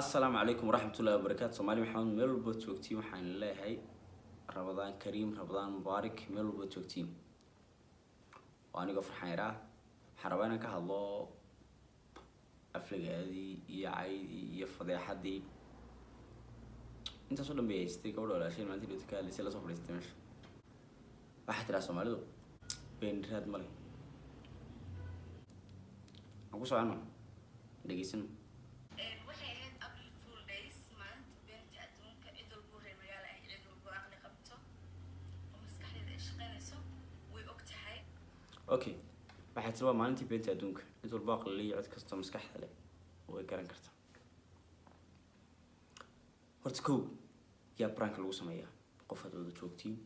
Asalaamu calaykum waraxmatullahi wabarakaatu. Soomaali Maxamed, meel walbaad joogtiin, waxaan leeyahay Ramadaan kariim, Ramadaan mubaarak, meel walbaad joogtiin. Waa anigoo Farxaan Yaraa. Waxaan rabaa inaan ka hadlo aflagaadii iyo caydii iyo fadeexadii intaasoo dhan bay haystay gabadha walaashayn maalintii dhowta ka hadlaysay, lasoo fadhiistay meesha. Waxaa tiraa Soomaalidu beeniraad male. Aan ku socono, dhegeysano. Waxay ahayd April Fool Days, maalinta beenta adduunka. Cid walbo reer magaala ah, cid walbo aqli qabto oo maskaxdeeda ay shaqaynayso way og tahay. Okay, waxay tiri waa maalintii beenta adduunka, cid walba aqli iyo cid kastoo maskaxda leh way garan kartaa. Horta kow, yaa prank lagu sameeyaa? Qof aad wada joogtiin,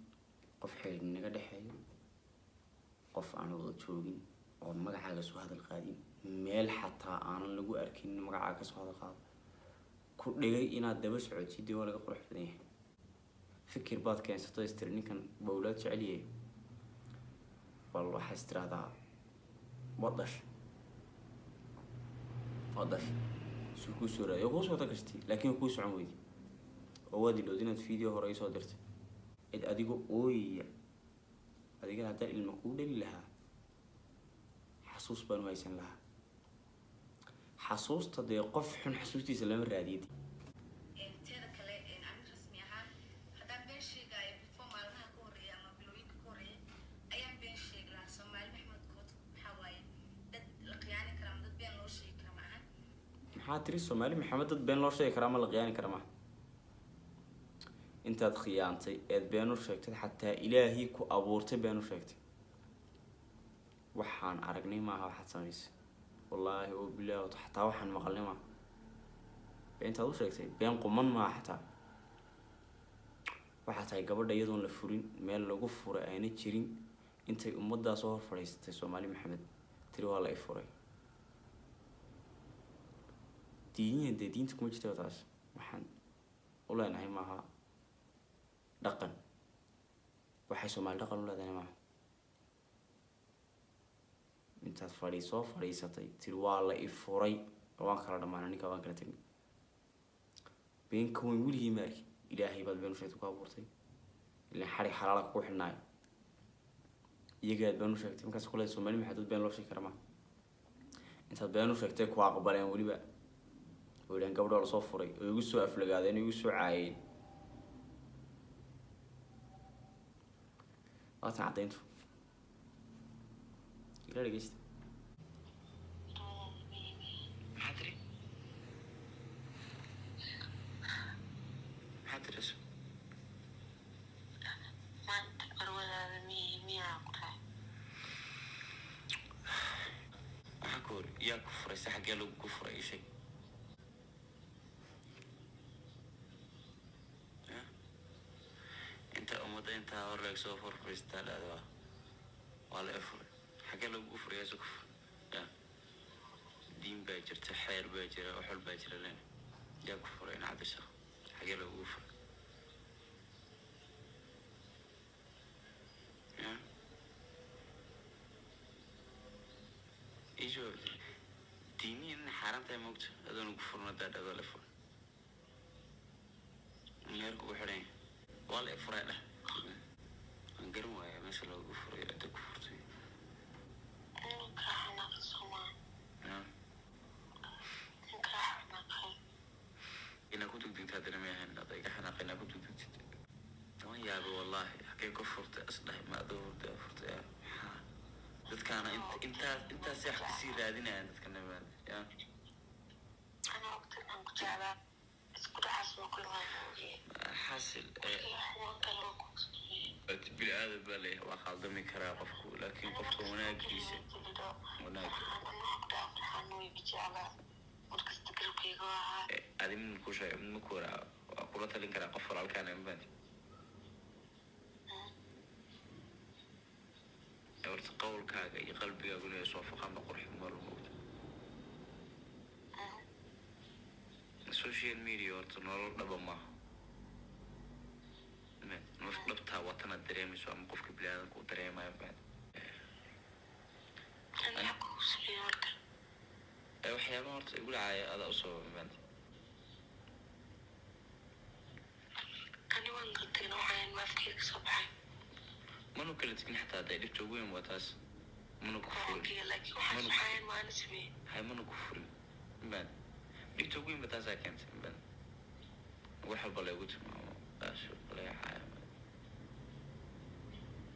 qof xidhiidh naga dhexeeyo, qof aan wada joogin oon magacaaga soo hadal qaadin, meel xataa aanan lagu arkin magacaaga kasoo hadal qaado, ku dhigay inaad daba socotid, dee waa laga qurux badan yahay. Fikir baad keensato, istiri ninkan bawlaad jecel yahay, bal waxaa is tiraahdaa waad dhashay, waad dhashay, suu kuu soo raadiy oo kuu soo tagastay, laakiin kuu socon weydi oo waad ilowd inaad video hore isoo dirtay cid adigo ooyaya. Adiga haddaan ilma kuu dhali lahaa, xasuus baan u haysan lahaa. Xasuusta dee qof xun xasuustiisa lama raadiyay. Teeda kale, ani rasmi ahaan haddaan been sheegaayo, before maalmaha ka horreeya ama bilooyinka ka horreeya ayaan been sheegi lahaa. Soomaali Maxmed kood waxaa waaye dad la khiyaani kara ama dad been loo sheegi kara ma ahan. Maxaa tiri? Soomaali Maxamed dad been loo sheegi karaa ama la khiyaani kara maha. Intaad khiyaantay eed been u sheegtay, xataa Ilaahii ku abuurtay been u sheegtay, waxaan aragnay maaha waxaad samaysay. Wallaahi oo bilaah, xataa waxaan maqalnay maaha beentaad u sheegtay. Been quman maaha xataa. Waxaa tahay gabadha iyadoon la furin, meel lagu furay ayna jirin, intay ummaddaa soo hor fadhiisatay Soomaali Maxamed tiri waa la i furay. Diiniyan dee diinta kuma jirta taas. Waxaan u leenahay maaha dhaqan, waxay Soomaali dhaqan u leedahay maaha. Intaad fadhii soo fadhiisatay tiri waa la i furay, waan kala dhamaanay ninka, waan kala tegnay. Been ka weyn weligii ma arkin. Ilaahay baad been u sheegtay ku abuurtay, ilaan xarig xalaala kugu xidhnaayo. Iyagaad been u sheegtay. Markaas kule Soomaali maxaa dad been loo sheegi kara maaha. Intaad been u sheegtay ku aqbaleen weliba oo yidhahan gabadha lasoo furay, oo igu soo aflagaadeen oo igu soo caayeen. Waatan caddayntu, ila dhegeysta. Maxaa tiri? Maxaa tiri? Maanta barwadaada miyaa ku dhahay? Maxaa ku hori? Yaa ku furay? Se xaggee lagu ku furay? Ii sheeg. Ya? Inta ummadda intaa hor leeg soo furfuriistaa dhahda waa la i furay. Xaggee lagu furay? Yaa ku furay? Ya diin baa jirta, xeer baa jira, wax walbaa jira. Len yaa ku furay? In Cabdishaq xaggee lagugu furay? Ya ii jawaabtay. Diiniyan inay xaaraan tahay moogta adoon ugu furin haddaa dhahdo la furay, meerku ugu xidhan yahay waa la i furay dheh. Waan garan waaya meesha loogu furay, cidda ku furtay. Ninkaa xanaaqay soomaa? Ya. Ninkaa xanaaqay. Inaa ku degdegta haddana may ahayn ada iga xanaaqay. Inaa ku degdegtid waan yaabay wallaahi. Xagee ku furtay asdhahay? Ma adoo hurday furtay? Ya maxaa dadkaana intaas intaasay wax kasii raadinayaan dadka nabaad ya. Anaa ogtan aan ku jeclaa, isku dhacaas ma kulmaan moogiye. Xaasil. Waxyaan kale ma kugu sameeyey. Bini aadam baa leeyahay, waa khaldami karaa qofku, laakiin qofka wanaagiisa wanaag. Farxaan, anaa ku dhaha Farxaan way jeclaa, markasta garabkayga ahaa. Adi mid ku sheeg, mid maku waraa waa kula talin karaa qof walaalkaana mafahanti. Horta qowlkaaga iyo qalbigaagu inay iswaafaqaan ba qurux mar moogta. Social media horta nolol dhaba maaha. Nolosha dhabtaa waa tanaad dareemayso ama qofka biniaadamka uu dareemayo, mafahanti. Anaa kugu sameeyey marka. Waxyaabaha horta igu dhacaya adaa usoo, mafahanti. Manu kala tegin xataa. Hadday dhibta ugu weyn waa taas, mana ku furin. Okay, laakiin waxaas Mana ku waxaan maana sameeyey. Hay, mana ku furin mbaan. Dhibta ugu weyn ba taasaa keentay mbaan. Wax walba laygu tilmaamo, taas laga caayo,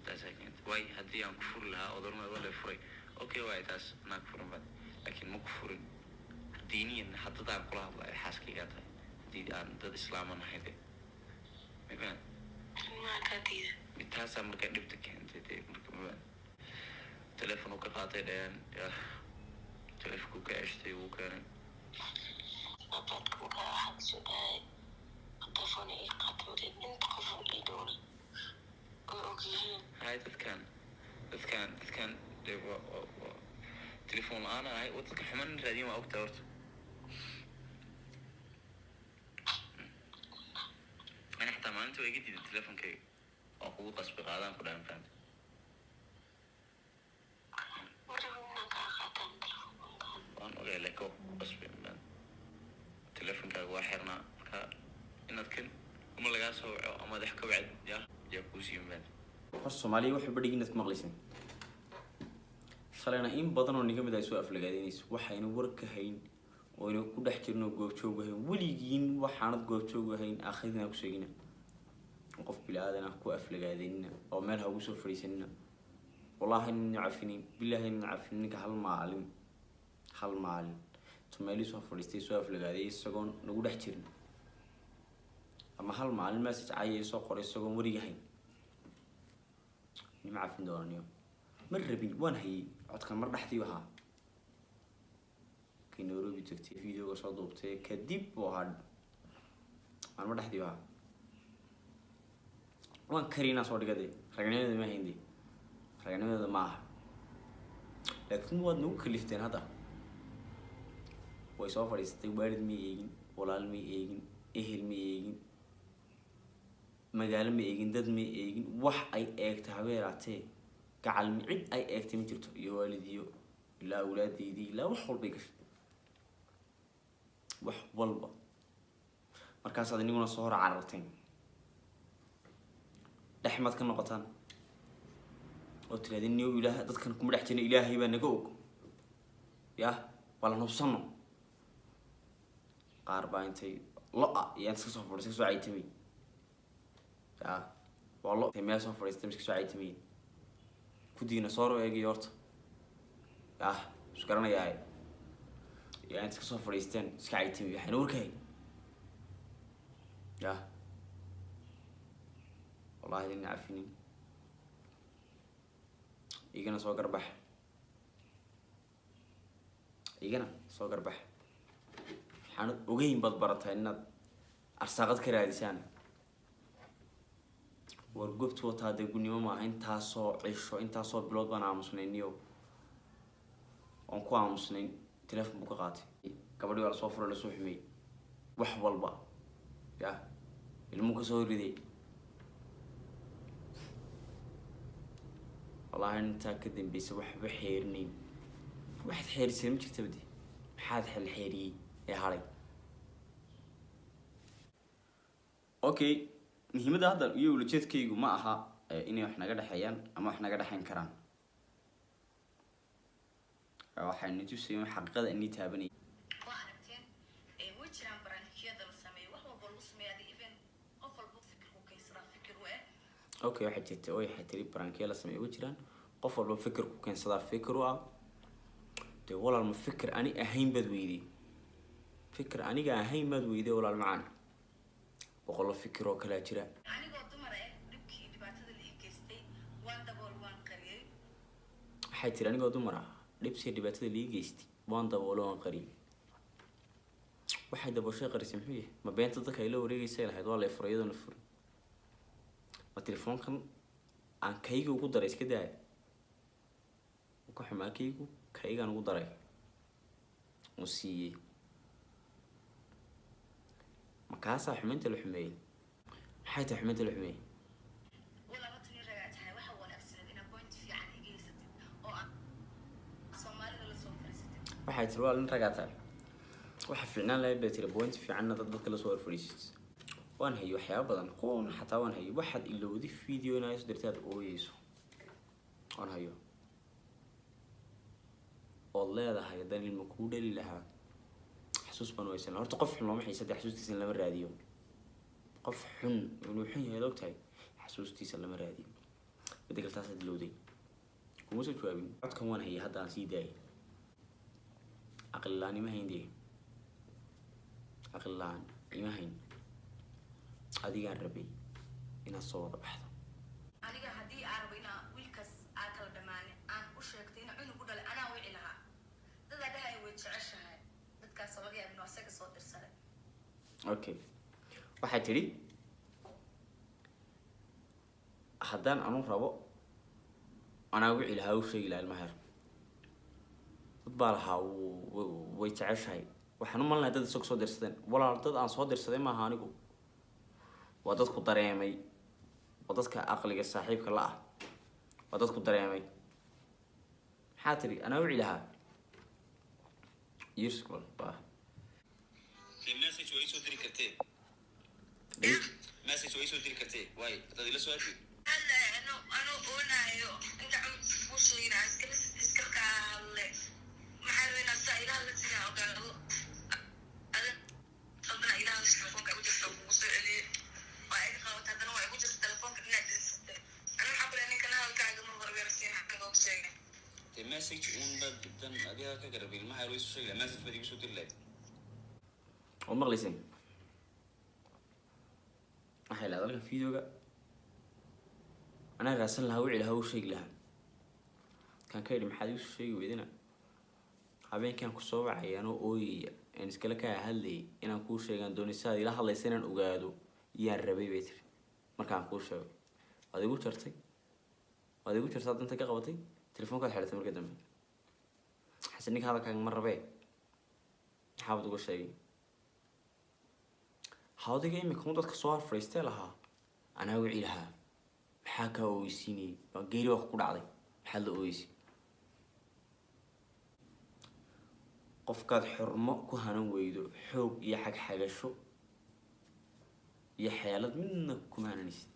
taasaa keentay. Waay, haddii aan ku furi lahaa oo dormay waa lay furay, okay, waay, taas anaa ku furin baan, laakiin ma ku furin. Diiniyan haddadaan kula hadlayo, xaaskaygaa tahay, haddii aan dad islaama nahay de mafahant? Maa kaa diida? Taasaa marka dhibta keentay dee. Marka mafahant, telefoon uu ka qaatay dheheen, yah, telefonkuu ka ceshtay, wuu keenay. Abaadka markaa waxaa kasoo dhahay telefoon ii qaatay marin, inta qof oo ii dhowna way ogyihiin. Hay, dadkan dee waa telefoon la-aan ahay oo dadka xuman raadiyin, waa ogtaa horta. Ani xataa maalinta waa iga diiday telefonkayga, waa kugu qasbi qaadaan ku dhahan, fahanta? Ma rabin inaan kaa qaataan telefoonka. Waan ogay, laakiin waa kugu qasbi, fahanta? Telefonkaaga waa xirnaa, marka inaad kan ama lagaa soo waco ama wax ka wacd ya yaa kuu siiyo, fahanta? Hor Soomaaliya waxay badhigin inaad ku maqlayseen shalayna in badan oo niga mid ay soo aflagaadaynayso, waxayna war ka hayn oo ayna ku dhex jirno, goobjoog ahayn weligiin. Waxaanad goobjoog ahayn akhridina ku sheegina, qof bili-aadan ah ku aflagaadanina oo meel ha ugu soo fadhiisanina. Wallaahi nina cafinin, bilaahi nina cafinin. Ninka hal maalin, hal maalin tumeelii soo fadhiistay soo aflagaaday isagoon nagu dhex jirin, ama hal maalin message cayay soo qoray isagoon weriga hayn, nima cafin doonaniyo. Ma rabin, waan hayay codkan mar dhexdii ahaa kay Nairobi tagtay, videoga soo duubtay kadib buu ahaa. Maalmo dhexdii ahaa, waan kari inaan soo dhigade. Raganimadeeda ma hayn de, raganimadeeda ma aha, laakiin waad nagu kalifteen. Hadda way soo fadhiisatay, waalid ma eegin, walaal ma eegin, ehel ma eegin, magaalo ma eegin, dad ma eegin. Wax ay eegtay habeeraatee gacal cid ay eegtay ma jirto, iyo waalid iyo ilaa awlaadeydii ilaa wax walbay gashay, wax walba. Markaasaad iniguna soo hor cararteen, dhex maad ka noqotaan oo tirahdeen, "Niyow, ilaah dadkan kuma dhex jirna, Ilaahay baa naga og, yah, waa la nubsano." Qaar baa intay lo-a iyaan iska soo fadhiistay, iska soo caytamay, ya waa lo intay meel soo fadhiistay iska soo caytamay. Kudiina soo ro eegay horta, yah, is garanayaa, yaa inta iska soo fadhiisteen iska caytamay, waxayna warkahay, yah. Wallahi idin cafinin. Igana soo garbax, igana soo garbax. Waxaanad ogeyn baad barataa inaad arsaaqad ka raadisaan. War gobtu wataa dee, gunnimo maaha. Intaasoo cisho, intaasoo bilood baan aamusnay niyo, oon ku aamusnayn. Telefon buu ka qaatay gabadhii, waa lasoo furay, lasoo xumeeyey, wax walba, yah, ilmuu kasoo riday. Wallahi intaa ka dambeysa waxba xeerinayn. Waxaad xeerisay ma jirta bade. Maxaad xel xeeriyey ee hadhay? Okay, muhiimadda hadda iyo ulajeedkaygu ma aha inay wax naga dhexeeyaan ama wax naga dhexayn karaan. Waxayna tusayeen xaqiiqada inii taabanay. Waa aragteen, way jiraan barnaamijyada la sameeyo, wax walba lagu sameeyo. Adi even qof walba fikirku kaysadaa, fikir u eh. Okay, waxay jirta oo waxay tiri prank-yo la sameeyo way jiraan, qof walba fikir ku keensadaa, fikir u ah. Dee walaal, ma fikir ani ahayn baad weyday? Fikir aniga ahayn baad weyday, walaal macaan? Boqollo fikir oo kalaa jira. Anigoo dumar eh, dhibkii dhibaatada la ii geystay waan dabool, waan qariyey. Waxay tiri, anigoo dumar ah, dhibsiga dhibaatada lii geystay waan daboolo, waan qariyey. Waxay dabooshay, qarisay, muxuu yahay? Ma beenta dadka ay la wareegeysay lahayd waa lay furay iyadoona furin? Ma telefoonkan aan kayga ugu daray? Iska daaya, ka xumaa kaygu, kaygaan ugu daray uu siiyey. Ma kaasaa xumaynta la xumeeyey? Maxay tahay xumaynta la xumeeyey? Walaalo, tani ragaa tahay, waxa wanaagsaneed inaad point fiican iga haysatid oo aad Soomaalida la soo fariisatid. Waxay tiri, waa nin ragaa tahay, waxa fiicnaan lahayd bay tiri point fiicanna dad dadka lasoo horfadhiisid. Waan hayay waxyaaba badan, kuwan xataa waan hayay. Waxaad ilowday video inaa isu dirtay aad ooyeyso. Oon hayo ood leedahay haddaan ilma kuu dhali lahaa xasuus baan weysan. Horta qof xun looma xiisa dee, xasuustiisa lama raadiyo. Qof xun inuu xun yahay ad ogtahay, xasuustiisa lama raadiyo. Midda kale, taasaa dilowday, kuma soo jawaabin. Codkan waan hayay, hadda aan sii daayay. Aqli la-aan ima hayn dee, aqli la-aan ima hayn. Adigaan rabay inaad soo wada baxdo. Aniga haddii aan rabo inaa wiilkaas aa kala dhamaane aan u sheegtay ina cunug u dhalay, anaa wici lahaa. Dadaa dhahay way jeceshahay, dadkaasoo laga yaaba inuu asaga soo dirsaday. Okay, waxay tidhi haddaan anu rabo anaa wici lahaa, u sheegi lahaa ilmaha yar. Dad baa lahaa way jeceshahay. Waxaan u malinahay dad isaga soo dirsadeen. Walaal, dad aan soo dirsaday maaha anigu, waa dadku dareemay, waa dadka aqliga saaxiibka la ah, waa dadku dareemay. Maxaa tidhi? Anaa wici lahaa years waa Message waa isoo diri kartee, message waa isoo diri kartee. Waay haddaad ila soo hadli. Hadla ano oonaayo inta cunug kuu sheegin iskala iskala kaa hadle. Maxaa rabay inaad saa ila hadla sinaa ogaado ada qaldana ila hadasha. Telefoonka igu jirta, kugu soo celiyey, waa iga qabata, haddana waa igu jirta telefoonka dhinac dinsatay. Ani maxaa ku leeyahay ninkan hadalkaaga mar hore weerarsiin xaga og sheegay. Dee message uun baad dan adiga ka garabay. Ilmaha yar waa isoo sheegi lahaa, message baad igu soo diri lahayd. Oo maqlayseen waxay lahayd halkan videoga anaa raadsan lahaa, wici lahaa, u sheegi lahaa. Kan ka idhi maxaad igu sheegi weydina? Habeenkaan kusoo wacay anoo ooyaya aan iskala kaa hadlayay, inaan kuu sheegaan doonay, sidaad ila hadlaysa inaan ogaado iyaan rabay, bay tiri. Markaan kuu sheego waad igu jartay, waad igu jartay, danta ka qabatay, telefoonkaad xidhatay. Markii dambe xasan ninka hadalkaaga ma rabee, maxaabad uga sheegay hawdiga? Imika un dadka soo hor fadhiistee lahaa anaa wici lahaa, maxaa kaa ooysiinayay? Waa geeri waa ku dhacday, maxaad la ooyeysay? Qofkaad xurmo ku hanan weydo, xoog iyo xagxagasho iyo xeelad midna kuma hananaysid.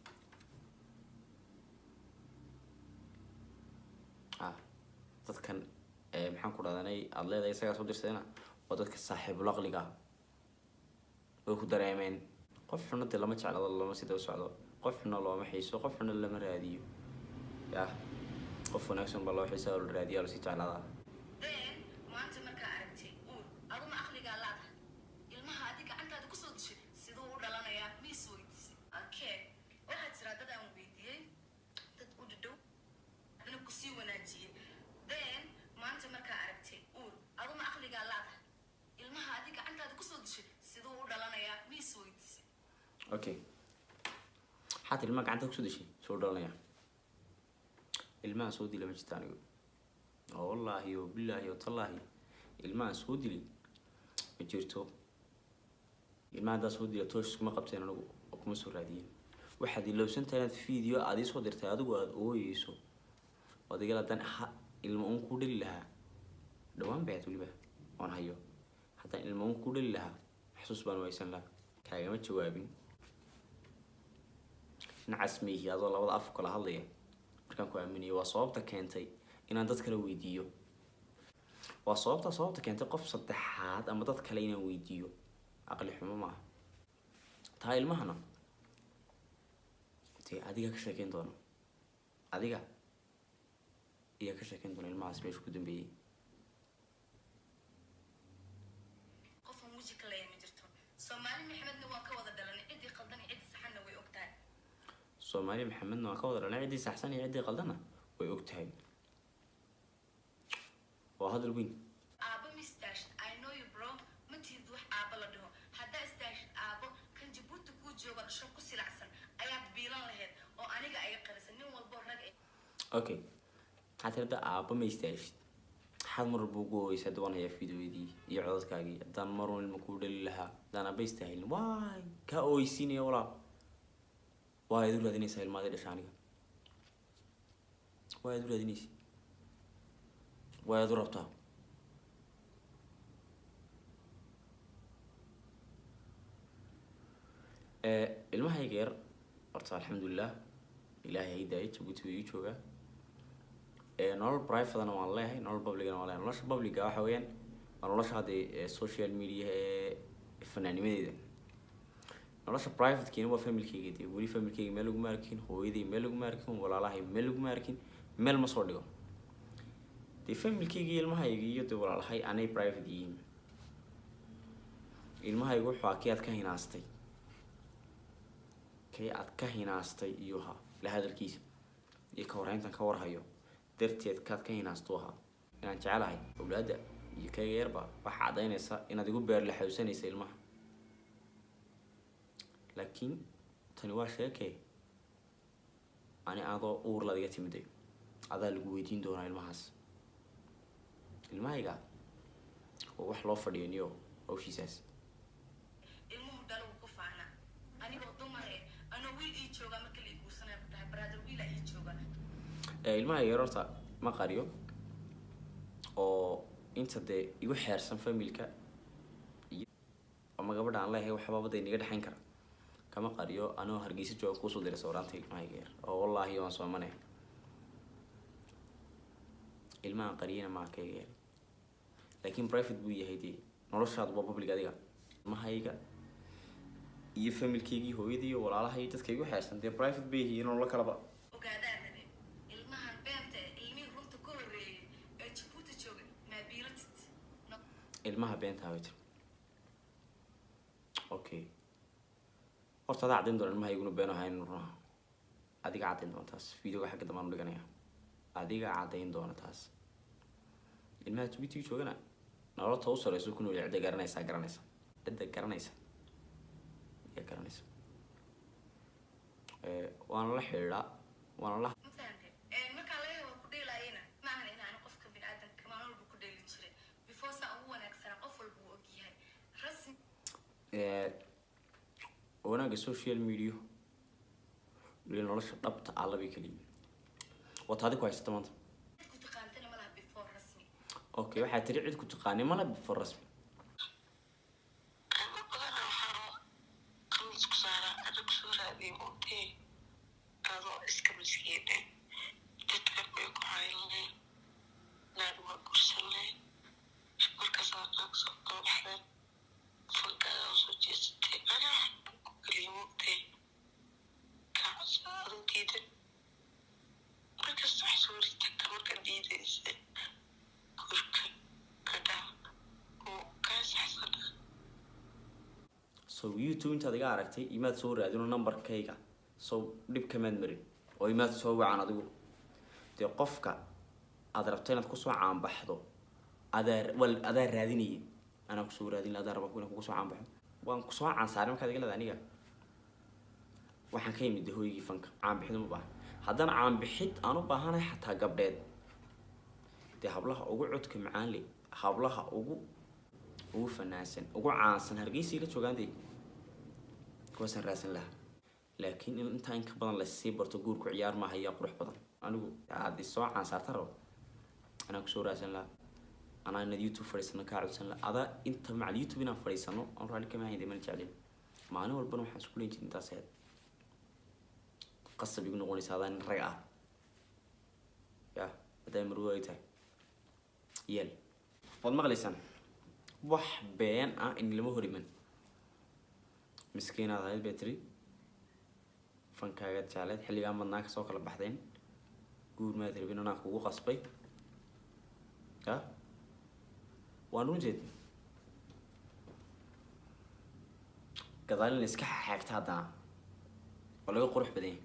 Dadkan maxaan ku dhahdanay aada leedahay isagaa soo dirsadayna waa dadka saaxiibulaqliga ah, way ku dareemeen. Qof xunna dee lama jeclado, lama sida u socdo. Qof xunna looma xiiso, qof xunna lama raadiyo. Yah, qof wanaagsan baa loo xiisaa oo la raadiyaa, lasii jeclaadaa. Then maanta markaa aragtay uur, aduma aqligaa laadahay ilmaha adi gacantaada kusoo dishay siduu u dhalanayaa? Miis weydiisay? Okay, waxaa jira dad aan weydiiyey, dad u dhadhow, haddana kusii wanaajiyey. Then maanta markaa aragtay uur, aduma aqligaa laadahay ilmaha adi gacantaada kusoo dishay siduu u dhalanayaa? Miis weydiisay? Okay, maxaa tiri? Ilmaha gacanta kusoo dishay soo dhalanaya? Ilmaha soo dila ma jirta anigu, oo wallaahi oo bilaahi oo tallaahi ilmaha soo dilay ma jirto. Ilmaha haddaa soo dila toosh iskuma qabteen anigu oo kuma soo raadiyeen. Waxaad ilowsantahay inaad video aad iisoo dirtay adigu aada ooyeyso odayaal haddaan ha ilma uun ku dhali lahaa dhawaan baad weliba oon hayo, haddaan ilma uun ku dhali lahaa xasuus baan waysan lahaa. Kaagama jawaabin, nacas miihi adoo labada af kala hadlaya markaan ku aaminayo. Waa sababta keentay inaan dad kale weydiiyo, waa sababta keentay qof saddexaad ama dad kale inaan weydiiyo. Aqli xumo maaha taa. Ilmahana dee adiga ka sheekeyn doona, adiga iyaa ka sheekeyn doona ilmahaas meesha ku dambeeyey. Qofan weji ka leeyahay ma jirto. Soomaali Maxamedna waan ka wada dhalanay, ciddii qaldan iyo ciddii saxanna way og tahay. Soomaali Maxamedna waan ka wada dhalnay, ciddii saxsan iyo ciddii qaldanna way og tahay. Waa hadal weyn. Aabo ma istaashid, I know you bro, ma tihid wax aabo la dhaho. Haddaa istaashid aabo kan Jabuuti kuu jooga dhasho ku silacsan ayaad biilan lahayd oo aniga ay qarisan nin walbo rag ay Okay, maxaa tirada? Aabba ma istaashid, maxaad mar walba ugu ooyeysa? Hadda waan hayaa fiidiyoydii iyo codadkaagii. Haddaan marun ilma kuu dhali lahaa, haddaan aabba istaahilin, waay kaa ooyeysiinaya walaal. Waa ad u raadinaysaa ilmaadii dhasha aniga, waa ad u raadinaysa, waa ad u rabtaa. Ilmahayga yar horta alxamdulilah, ilaahay hay daayay, Jabuuti wuu ii joogaa. Nolol privatena waan leeyahay, nolol publicna waan leeyahay. Nolosha publica waxa weeyaan waa nolosha hadda social media ee fanaanimadeeda. Nolosha privatekiina waa familkeyga. Dee weli familkeyga meel laguma arkin, hooyaday meel laguma arkin, walaalahay meel laguma arkin, meel ma soo dhigo. Dee familkeyga iyo ilmahayga iyo dee walaalahay anay private yihiin. Ilmahayga wuxuu ahaa kii aad ka hinaastay, kii aad ka hinaastay iyo ha la hadalkiisa iyo ka horreyntan ka warhayo darteed kaad ka hinaastu ahaa. Inaan jecelahay awlaadda iyo kayga yarba waxaa caddaynaysa inaad igu beer laxawsanaysa ilmaha. Laakiin tani waa sheekee ani adoo uur laad iga timiday, adaa lagu weydiin doonaa ilmahaas. Ilmahayga oo wax loo fadhiyo niyo hawshiisaas. Ilmuhu dhalo wuu ku faana. Anigoo dumar eh, anoo wiil ii jooga marka la ii guursanaya, ku dhahay, "Brother, wiila ii jooga." Ilmaha yar horta ma qariyo, oo inta dee igu xeersan familka iyo ama gabadha aan leeyahay waxbaaba dee niga dhexayn kara kama qariyo. Anoo Hargeysa jooga kuusoo diray sawiraanta ilmahayga yar, oo wallaahi waan soomanaya. Ilmahan qariyana maa kayga yar, laakiin private buu yahay. Dee noloshaadu waa public. Adiga ilmahayga iyo familkaygii, hooyadii iyo walaalahay, dadka igu xeersan dee private bay yihiin, nololo kalaba. Ogaadaan rabe ilmahan beenta eh, ilmihii runta ka horreeyay ee Jabuuti jooga maabiilatid. Ilmaha beentaa bay tiri. Okay, horta adaa caddayn doona ilmaha iguna been ahayn runaha. Adiga caddayn doona taas, videoga xagga dambe aan u dhiganaya. Adiga caddayn doona taas. Ilmaha Jabuutiga joogana nololta u sareyso ku nool. Cidda garanaysaa garanaysa, cidda garanaysa yaa garanaysa. Waana la xidhiidhaa, waana la Ma fahantay? Markaa laga waa ku dheelaayana ma ahan in aan qofka biniaadanka maalin walba ku dheeli jiray. Before saa ugu wanaagsanaa, qof walba wuu ogyahay rasmi. Wanaagga social media weli nolosha dhabta ah labay kaliya waa taadi ku haysata maanta. Cid ku taqaantana ma laha before rasmi. Okay, waxaa tiri cid ku taqaanay mala before rasmi. Ama badana waxaa qalad ku saaraa adag soo raadiyo moogtee, adoo iska maskiine, dadka way ku caynleen, naag waa gursanleen, markaasaa naag soo kala baxdeen, fankaaga soo jeesatay. Ani wax ku geliya moogtee kacso adoo diidan markasta wax soo ritagta marka diidaysa gurka kadhaa oo kaa saxsanaa. So YouTube intaad iga aragtay imaad soo raadino numberkayga, so dhib kamaad marin oo imaad soo wacan. Adigu dee qofka aad rabto inaad kusoo caanbaxdo adaa wal adaa raadinaya. Anaa kusoo raadin, adaa raba inaan kugu soo caanbaxo. Waan kusoo caansaaray markaad iga leedahay. Aniga waxaan ka imid hooygii fanka. Caanbixid uma baahan. Haddana caanbixid aan u baahanahay xataa gabdheed dee hablaha ugu codka macaan le, hablaha ugu fanaansan, ugu caansan Hargeysay la joogaan, dee kuwaasaan raadsan lahaa. Laakiin in intaa in ka badan lasii barto guurku ciyaar maaha. Yaa qurux badan, anigu aad isoo caansaarta rabo, anaa kusoo raadsan lahaa. Anaa inaad YouTube fadhiisano kaa codsan lahaa. Adaa inta macal YouTube inaan fadhiisano aan raalli kama hayn dee, mana jeclin. Maalin walbana waxaan isku leyn jirin intaas ahayd qasab igu noqonaysa. Adaa nin rag ah ya haddaa marwo ay tahay yeel. Waad maqlaysaan, wax been ah in lama hor iman. Miskiinaad ahayd bay tiri, fankaagaad jecleed, xilligaa madnaa kasoo kala baxdeen, guur maad rabin, anaa kugu qasbay. Ya waan runteed gadaalin iska xaagta, haddana waa laga qurux badan yahay.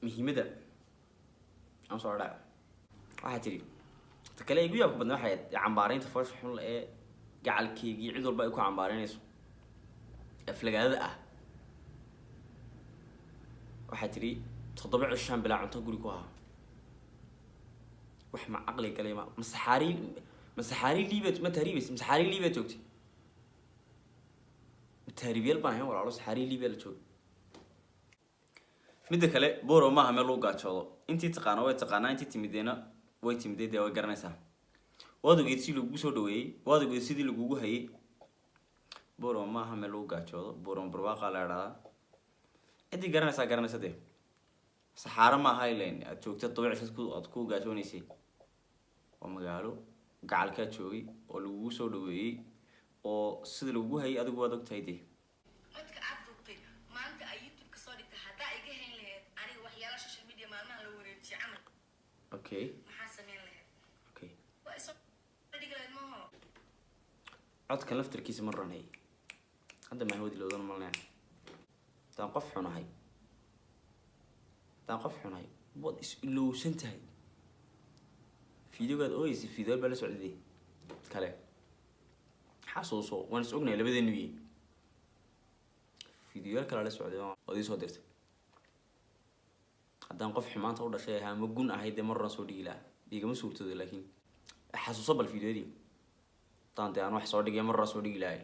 Muhiimadda aan soo dhaco, waxaa tiri ta kale igu yaabka badna waxay ahayd cambaaraynta foosha xun ee gacalkeygii cid walba ay ku cambaareynayso aflagaadada ah. Waxaa tiri 7 cishaan bilaa cunto guri ku ahaa. Wax ma caqli galay? Ma masaxaari, masaxaari Liibiya ma tahriibaysa? Masaxaari Liibiya joogtay? Ma tahriibyal baan ahayn walaalo? Saxaari Liibiya la joogay. Midda kale, Boro maaha meel lagu gaajoodo. Intii taqaana way taqaanaa, intii timideena way timiday, dee way garanaysaa. Waad ogeyd si lagugu soo dhaweeyey, waad ogeyd sidii lagugu hayay. Boro maaha meel lagu gaajoodo. Boro barwaaqa la idhahdaa. Ciddii garanaysaa garanaysa dee. Saxaaro ma aha ilen aad joogta dabiic ku aad ku gaajoonaysay. Waa magaalo gacalkaa joogay oo lagugu soo dhaweeyey oo sida lagugu hayay adigu waad ogtahay dee. Codka aad duubtay maanta ay YouTube ka soo dhigtay, haddaa iga hayn lahayd aniga waxyaala social media maalmaha la wareejiyo camal, maxaa samayn lahayd? Waa isoo dhigi lahayd maaho. Codkan laftarkiisa ma ranay hadda mahawadi loodan malnaya. Haddaan qof xunahay, haddaan qof xunahay, waad is ilowsan tahay. Videogaad ooyeysa, video baa la socday kale, xasuuso. Waan is ognahay labadeenu yihiin. Videoyaal kalaa la socday ood ii soo dirtay. Haddaan qof xumaanta u dhashay ahaa ama gun ahayd, dee mar horan soo dhigi lahaa, igama suurtoodo. Laakiin xasuuso bal videoyadii. Haddaan dee aan wax soo dhigay, mar horan soo dhigi lahay.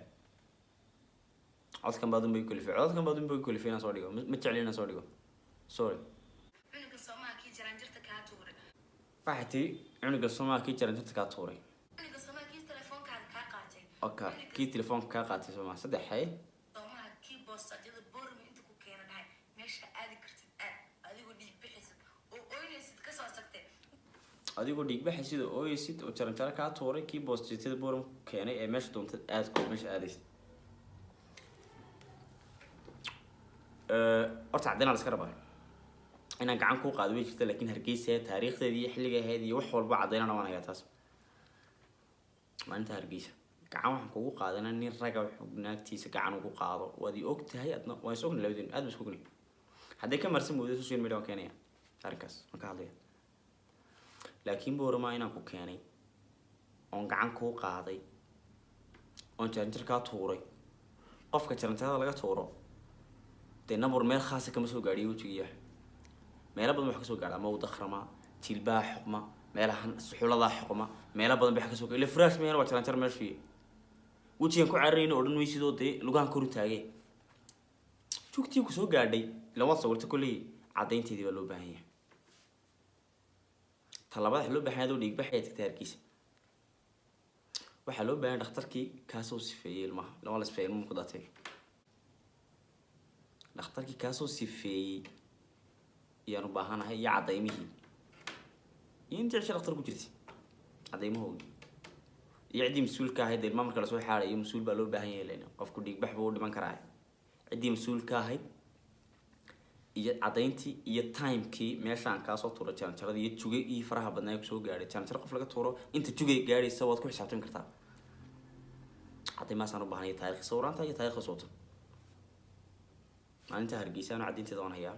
Codkan baad unbay kalifay, codkan baad unbay kalifay inaan soo dhigo. Ma jecli inaan soo dhigo, sorry. Cunuga soomaha kii jaraanjarta kaa tuuray? Waxay tii cunuga soomaa kii jaranjarta kaa tuuray? Cunuga soomaha kii telefoonkaada kaa qaatay? Oka, kii telefoonka kaa qaatay soomaa? Saddex, hay. Soomaha kii boostajada Boorama inta ku keena dhahay meesha aadi kartid aad, adigoo dhiig bixaysid oo oynaysid kasoo tagtay? Adigoo dhiigbaxay sida ooyeysid oo jaranjaro kaa tuuray, kii boosjeetada Boorama ku keenay ee meesha doontad aad ku meesha aadaysid. Horta caddeyn la iska rabaa. Inaan gacan kuu qaado way jirta, laakiin Hargeysa taariikhdeedii iyo xilliga ahayd iyo wax walba caddeynana waan hayaa. Taas maalinta Hargeysa gacan waxaan kugu qaadana, nin raga wuxuu naagtiisa gacan ugu qaado waad i og tahay adna. Waan is ogna labadeenu, aad baan isku ognay. Hadday ka marsan moodo, social media waan keenaya arrinkaas, waan ka hadlaya. Laakiin Boorama inaan ku keenay oon gacan kuu qaaday oon jaranjar kaa tuuray, qofka jaranjarada laga tuuro dee nabur meel khaasa kama soo gaadhiyo wejigiiya, meelo badan wax kasoo gaadha, ama uu dakhrama, jilbaha xoqma, meelahan suxuladaa xoqma, meelo badan ba wax kasoo gaadha. Ila furaash meel waa jaranjar meeshii wejigan ku cararayna odhan maysidoo dee lugahan kor u taagee jugtii ku soo gaadhay. Ila waad sawirta kolley, caddaynteedii baa loo baahan yahay. Talabaad waxa loo baahan yahay, adoo dhiigbaxaya tagtay Hargeysa, waxaa loo baahan yahay dhakhtarkii kaasoo sifeeyey ilmaha. Lama la sifeeyey ilmuhu ku daatay. Dhakhtarkii kaasoo sifeeyey ayaan u baahanahay iyo caddaymihii iyo intii cisho dhakhtar ku jirtay caddaymahoogi iyo ciddii mas-uulka ahayd. Ilmaha marka lasoo xaarayo mas-uul baa loo baahan yahay, len qofku dhiigbax buu u dhiman karaa. Ciddii mas-uulka ahayd iyo caddayntii iyo timekii meeshaan kaasoo tuuro jaranjarada iyo jugay iyo faraha badnaa ee kusoo gaadhay. Jaranjaro qof laga tuuro inta jugay gaadhaysa waad ku xisaabtami kartaa. Caddaymahaasaan u baahanaya, taarikh sawiraanta iyo taarikhda soota maalinta Hargeysa. Anu caddaynteeda waan hayaa.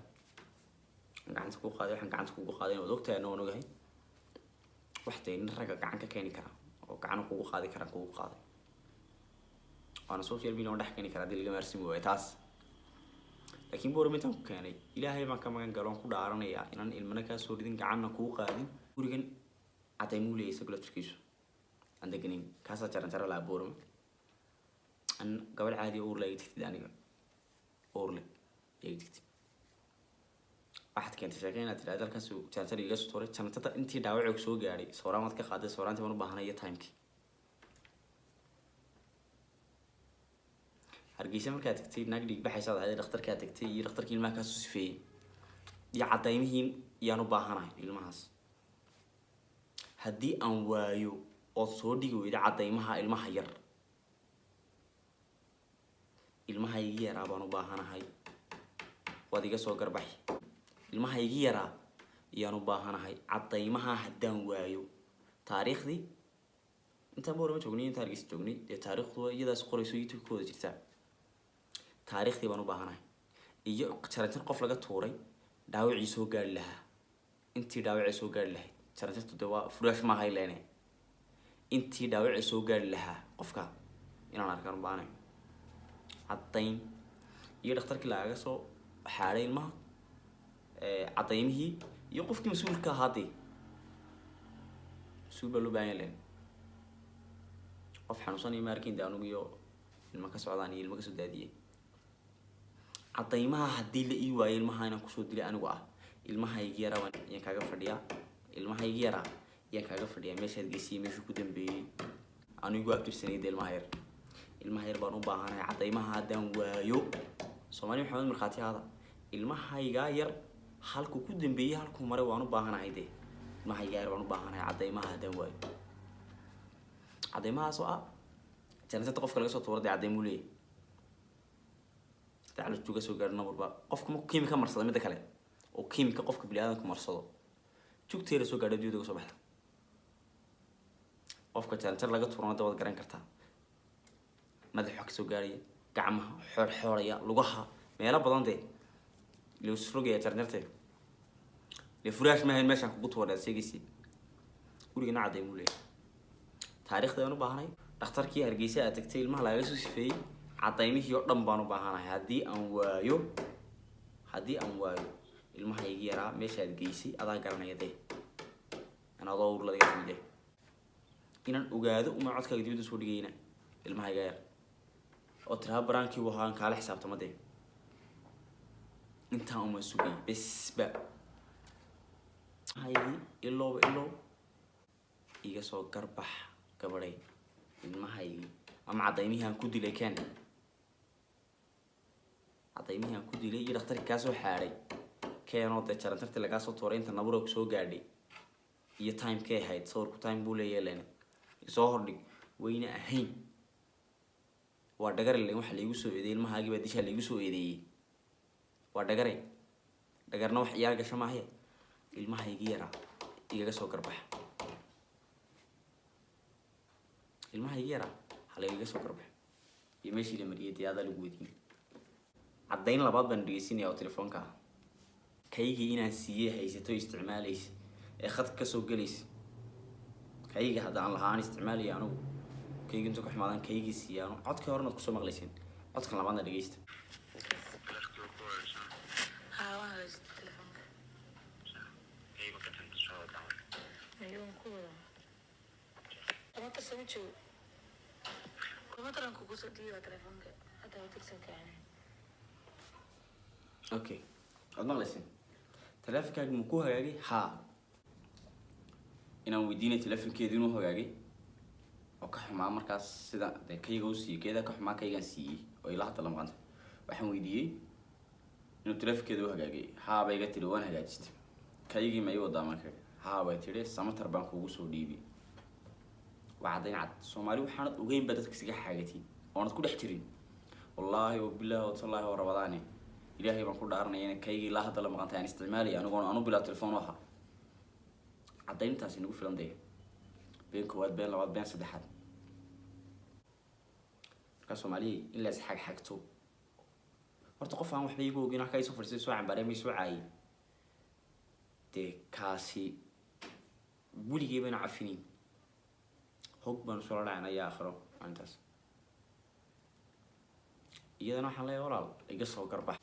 Waan gacanta kuu qaaday, waxaan gacanta kugu qaaday waad ogtahay, anna waan ogahay. Wax dee nin ragga gacan ka keeni kara oo gacan kugu qaadi karaan kugu qaaday, waana social media waan dhex keeni karaa haddii laga maarsimi waayo taas. Laakiin Boorama intaan ku keenay, Ilaahay baan ka magan galo, waan ku dhaaranayaa inaan ilmana kaa soo ridin, gacanna kuu qaadin. Gurigan cadaymuu leeyahay isagu laftirkiisu aan deganin, kaasaa jaran jaro lahaa Boorama. An gabadh caadi uur le iga tagtid, aniga uur le iga tagtid. Waxaad keentay sheeke inaad tidhahdo halkaas jaranjar iga soo tuuray. Jaranjarta intii dhaawac soo gaadhay sawiraan waad ka qaaday, sawiraantii baan u baahanay iyo timekii Hargeysa markaad tagtay. Naag dhiig baxaysaad ahayd, dhakhtarkaa tagtay iyo dhakhtarkii ilmaha kaasoo sifeeyey iyo cadaymihii yaan u baahanahay. Ilmahaas haddii aan waayo ood soo dhigi weyda cadaymaha ilmaha yar, ilmaha igi yaraa baan u baahanahay, waad iga soo garbaxi. Ilmaha igi yaraa ayaan u baahanahay. Cadaymaha haddaan waayo, taariikhdii intaan Boorama joognay, intaan Hargeysa joognay, dee taariikhdu iyadaas qorayso, YouTube ku wada jirtaa. Taariikhdii baan u baahanahay iyo jaranjar qof laga tuuray dhaawacii soo gaari lahaa, intii dhaawacii soo gaari lahayd. Jaranjartu dee waa furaash maaha ileene. Intii dhaawacii soo gaari lahaa qofka inaan arkaan u baahanahay, caddayn iyo dhakhtarkii lagaga soo xaaday ilmaha, cadaymihii iyo qofkii mas-uulka ahaa. Dee mas-uul baa loo baahan yahay len. Qof xanuunsanaya ma arkin de anugu iyo ilma ka socdaan iyo ilma kasoo daadiyey. Cadaymaha haddii la ii waayo, ilmaha inaan kusoo dilay anigu ah, ilmahaygi yaraa yaan kaaga fadhiyaa, ilmahaygi yaraa yaan kaaga fadhiyaa. Meeshaad geysiyey, meeshuu ku dambeeyey, anigu abtirsanay de ilmaha yar, ilmaha yar baan u baahanahay. Cadaymaha haddaan waayo, Soomaali Maxamed markhaati ahaada, ilmahaygaa yar. Halkuu ku dambeeyey, halkuu maray waan u baahanahay dee. Ilmaha gaar baan u baahanahay caddaymaha. Haddaan waayo caddaymahaas oo ah janasada qofka laga soo tuuro, dee caddaymuu leeyahay. Tacalujtuga soo gaadho nabarba qofka markuu kiimika marsado. Midda kale oo kiimika qofka biniaadamku marsado, jugteeda soo gaadho, dibada uga soo baxda. Qofka jaranjar laga tuurana da waad garan kartaa, madaxa kasoo gaaraya, gacmaha xoor xooraya, lugaha, meelo badan dee laisrogaya jaranjarte. Dee furaash maahayn meeshaan kugu tuura aad sheegaysi. Gurigana caddaymuu leeyahay. Taariikhda aan u baahanay, dhakhtarkii Hargeysa aad tagtay ilmaha lagaga soo sifeeyey, cadaymihii oo dhan baan u baahanahay. Haddii aan waayo ilmahaygii yaraa meeshaad geysay adaa garanaya dee, an adoo ur ladiga timide inaan ogaado uma codkaaga dibadda soo dhigayna ilmahayga yar oo tiraha prank-kii buu ahaa, kaala xisaabtama dee. Intaan uma sugay besba ilmahaygii. Ilowba ilow iga soo garbax gabadhay ilmahaygii, ama cadaymihii aan ku dilay keen, cadaymihii aan ku dilay iyo dhakhtarkii kaa soo xaadhay keenoo dee jarantartii lagaa soo tuuray inta nabura kusoo gaadhay iyo timekay ahayd. Sawirku time buu leeyahay len soo hordhig. Wayna ahayn, waa dhagare len waxa laigu soo eedeeyey. Ilmahaagii baa dishaa laigu soo eedeeyey, waa dhagare. Dhagarna wax ciyaar gasho maahe. Ilmahaygii yaraa igaga soo garbax, ilmahaygii yaraa ha lagaga soo garbax iyo meeshii la mariyay dee adaa lagu weydiin. Caddayn labaad baan dhegeysinaya oo telefoonka ah, kaygii inaan siiyey haysato, isticmaalaysa ee khadka kasoo gelaysa. Kayga hadda aan lahaa aan isticmaalaya anigu, kaygi intuu ka xumaadan kaygii siiya anu. Codkii horena ad kusoo maqlayseen, codkan labaadna dhegeysta. Haa, waan hagaajistay telefoonka. Ayuun ku wadaa tobanka soo joogo, 10 taran kugu soo dhiibaa telefoonka hadda waa degsan kacay. Okay, waad maqlayseen. Teleefonkaagi ma ku hagaagay? Haa, inaan weydiinay telefonkeedu inuu hagaagay oo ka xumaa markaas sida dee kayga u siiyey, keeda ka xumaa kaygaan siiyey oo ilaa hadda la maqanta. Waxaan weydiiyey inuu telefonkeeda u hagaagay. Haa bay iga tiri, waan hagaajistay. Kaygii ma ii wadaa marka? Haa bay tiri, Samatar baan kugu soo dhiibay. Waa caddayn cad. Soomaali waxaanad ogeyn baa dadka isaga xaagatiin oonad ku dhex jirin. Wallaahi wabilaahi watallaahi oo rabadaane, Ilaahay baan ku dhaaranaya in kaygii ilaa hadda la maqantay aan isticmaalaya anigoon anu bilaa telefoon u ahaa. Caddayntaasi nagu filan dee. Been koowaad, been labaad, been saddexaad. Markaa Soomaaliya in la isxagxagto horta, qof aan waxba igu ogin halkaa isoo fadhiistay, soo cambaarey, may soo caayay dee, kaasi weligay bayna cafinin, hog baanu soo dhacanaya aakhiro maalintaas. Iyadana waxaan leeyahay, walaal, iga soo garbax.